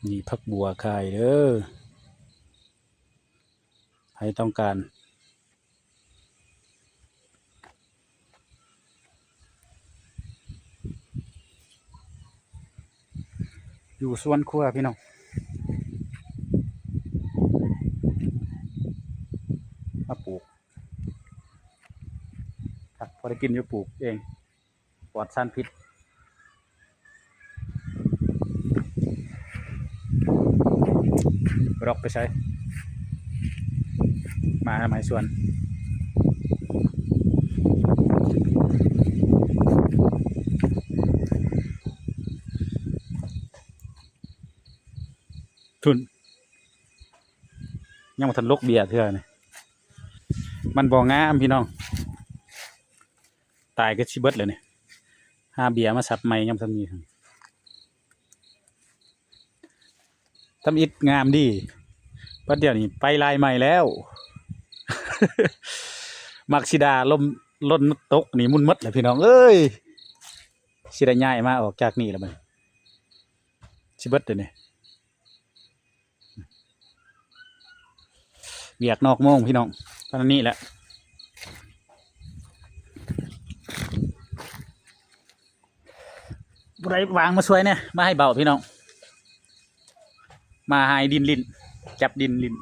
ມີຜັກບົວຂາຍເດີ ໃຜຕ້ອງການ ຢູ່ສວນຄົວພີ່ນ້ອງ ມາປູກ ຜັກພໍໄດ້ກິນຢູ່ ປູກເອງ ປອດສານພິດ ລັອກໄປໃສ ມາໃໝ່ສວນ ທຸນ ຍັງບໍ່ທັນລົກເບ້ຍເທື່ອນີ້ ມັນບໍ່ງາມພີ່ນ້ອງ ຕາຍກໍຊິເບິດແລ້ວນີ້ ຫາເບ້ຍມາສັບໃໝ່ຍັງບໍ່ທັນມີ ທຳອິດງາມດີ ບັດດຽວນີ້ໄປລາຍໃໝ່ແລ້ວ ມັກຊິດາລົມ ລົມຕົກນີ້ໝຸ່ນໝົດແລ້ວພີ່ນ້ອງເອີຍ ຊິໄດ້ຍ້າຍມາອອກຈາກນີ້ແລ້ວບັດນີ້ ຊິເບິດແລ້ວນີ້ ວຽກນອກໂມງພີ່ນ້ອງ ປານນີ້ແຫຼະ ຜູ້ໃດວ່າງມາຊ່ວຍແດ່ ມາໃຫ້ເບົາພີ່ນ້ອງ ມາຫາຍດິນຫຼິ້ນ ຈັບດິນຫຼິ້ນ